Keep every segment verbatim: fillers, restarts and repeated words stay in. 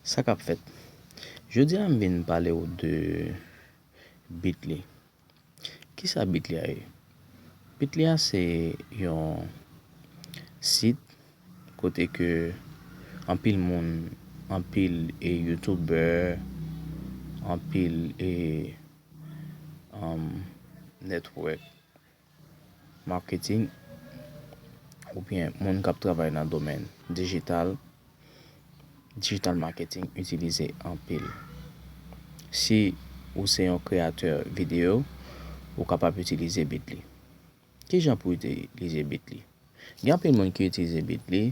Sa k ap fèt? Jodi a m vin pale w de Bitly. Kisa Bitly a ye? Bitly a se yon sit kote ke anpil moun, anpil, e, youtubè, anpil, e, um, network marketing oubyen moun k ap travay nan domèn dijital, digital marketing itilize anpil. Si ou se yon kreyatè videyo, ou kapab itilize Bitly. Kijan pou w itilize Bitly? Gen anpil moun ki itilize Bitly,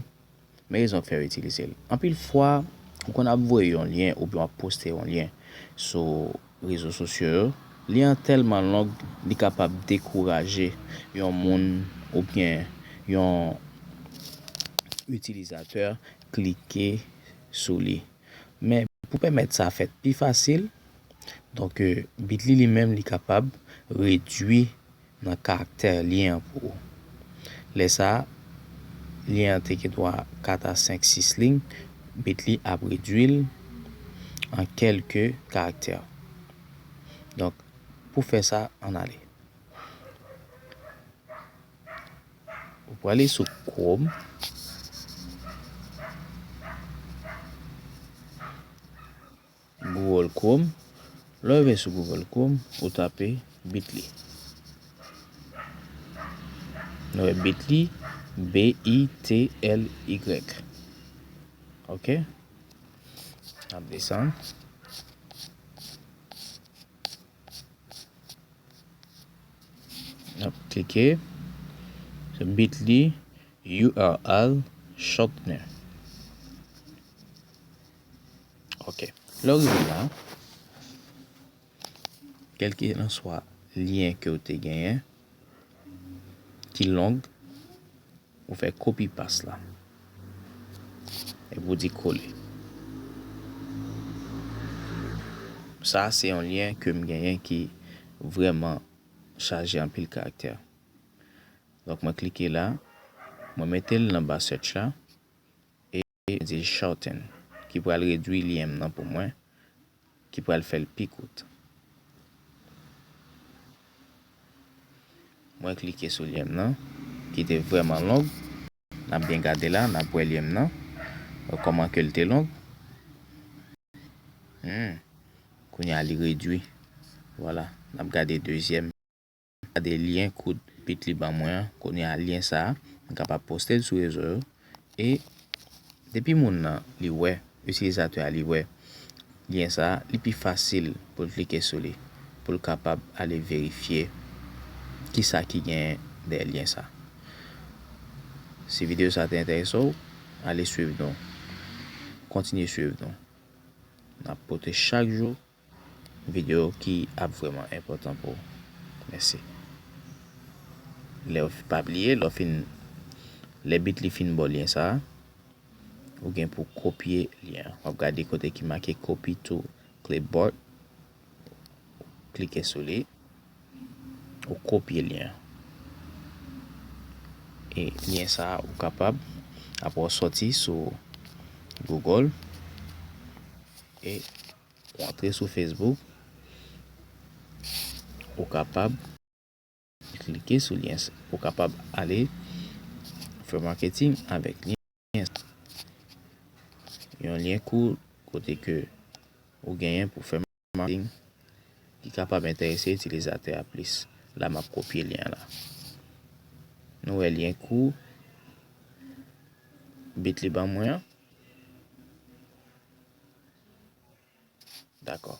men rezon k fè yo itilize l. Anpil fwa, ou konn ap voye yon lyen oubyen w ap poste yon lyen sou rezo sosyo yo. Lyen an tèlman long, li kapab dekouraje yon moun oubyen yon itilizatè klike sou li. Men pou pèmèt sa fèt pi fasil, donk, e, Bitly li menm li kapab redui nan karaktè lyen an pou ou. Lè sa a, lyen an te gen dwa kat a senk, sis liy, Bitly ap redui l an kèlke karaktè. Donk, pou fè sa, ann ale. Ou prale sou Chrome. Google Chrome. Lè w rive sou Google Chrome, ou tape Bitly. Nou wè Bitly, B I T L Y. Ok? N ap desann. N ap klike sou Bitly U R L shortener. Ok. Lè w rive la, kèlkelanswa lyen ke w te genyen, ki long, ou fè kopi pas la. Epi w di kole. Sa se yon lyen ke m genyen ki vrèman chaje anpil karaktè. Donk, mwen klike la, mwen mete l nan ba search la, e mwen di shorten, ki pral redui lyen m nan pou mwen, ki pral fè l pi kout. Mwen klike sou lyen m nan, ki te vrèman long. N ap byen gade la, n ap wè lyen m nan. Wè kòman ke l te long. Hmm. Kounye a li redui. Vwala, n ap gade dezyèm. Gade lyen kout Bitly ban mwen an. Kounye a lyen sa a, m kapab poste l sou rezo yo. E depi moun nan li wè, itilizatè a li wè lyen sa a, li pi fasil pou l klike sou li, pou l kapab ale verifye kisa ki genyen dèyè lyen sa a. Si videyo sa a te enterese w, ale swiv nou. Kontinye swiv nou. N ap pote chak jou videyo ki ap vrèman enpòtan pou ou. Mèsi. Lè w, pa bliye, lè w fin, lè Bitly fin ba w lyen sa a, ou gen pou w kopye lyen an. W ap gade kote ki make copy to clipboard. Klike sou li. Ou kopye lyen an. E lyen sa a, ou kapab, apre w sòti sou Google, e ou antre sou Facebook, ou kapab klike sou lyen sa. Ou kapab ale fè marketing avèk lyen sa. Yon lyen kout kote ke ou genyen pou fè marketing ki kapab enterese itilizatè a plis. La, m ap kopye lyen la. Nou wè lyen kout Bitly ban mwen an. Dakò.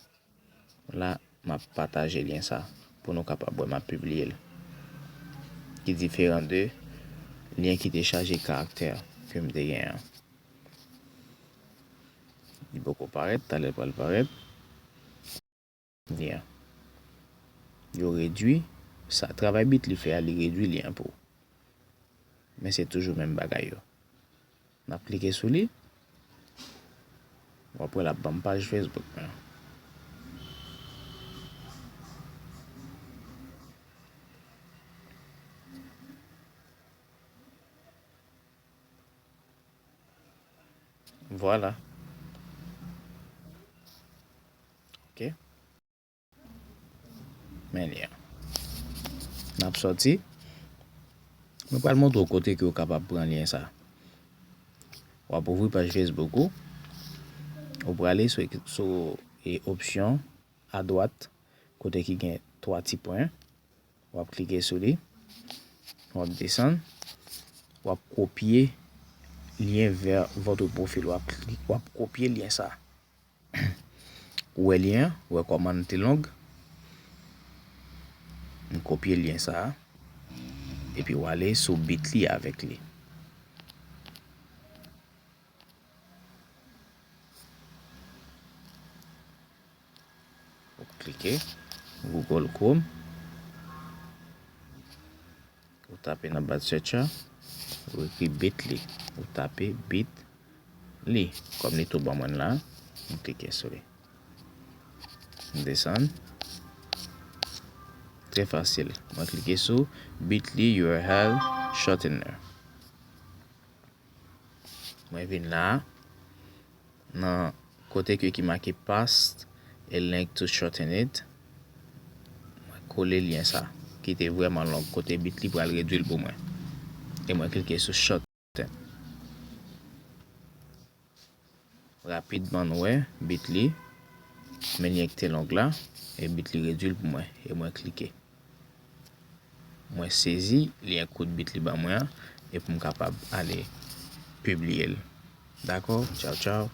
La, m ap pataje lyen sa pou nou kapab wè m ap pibliye l. Ki diferan de lyen ki te chaje karaktè ke m te genyen an. Li poko parèt, talè l pral parèt. Lyen. Yo redui sa, travay Bitly fè a, li redui lyen an pou ou. Men se toujou menm bagay yo. N ap klike sou li. W ap wè l ap ban m paj Facebook mwen. Vwala. Ok. Men lyen. N ap sòti. Mwen pral montre w kote ke w kapab pran lyen sa. W ap ouvri paj Facebook ou. Ou prale sou, sou e, opsyon adwat, kote ki gen twa ti pwen. W ap klike sou li. W ap desann. W ap kopye lyen vers votre profil. W ap kli-, w ap kopye lyen sa. Ou wè lyen an, ou wè kòman l te long? M kopye lyen sa a. Epi w ale sou Bitly avèk li. Ou klike Google Chrome. Ou tape nan ba search la. Ou ekri Bitly. Ou tape Bitly. Kòm li tou ban mwen la, m klike sou li. M desann. Trè fasil. Mwen klike sou Bitly U R L Shortener. Mwen vin la, nan kote ke ki make paste a link to shorten it. Mwen kole lyen sa, ki te vrèman long, kote Bitly pral redwi l pou mwen. E mwen klike sou shorten. Rapidman nou wè, Bitly, men lyen ki te long la, e Bitly redwi l pou mwen, e mwen klike. Mwen sezi lyen kout Bitly ban mwen an, e pou m kapab ale pibliye l. Dakò? Tchaw, tchaw.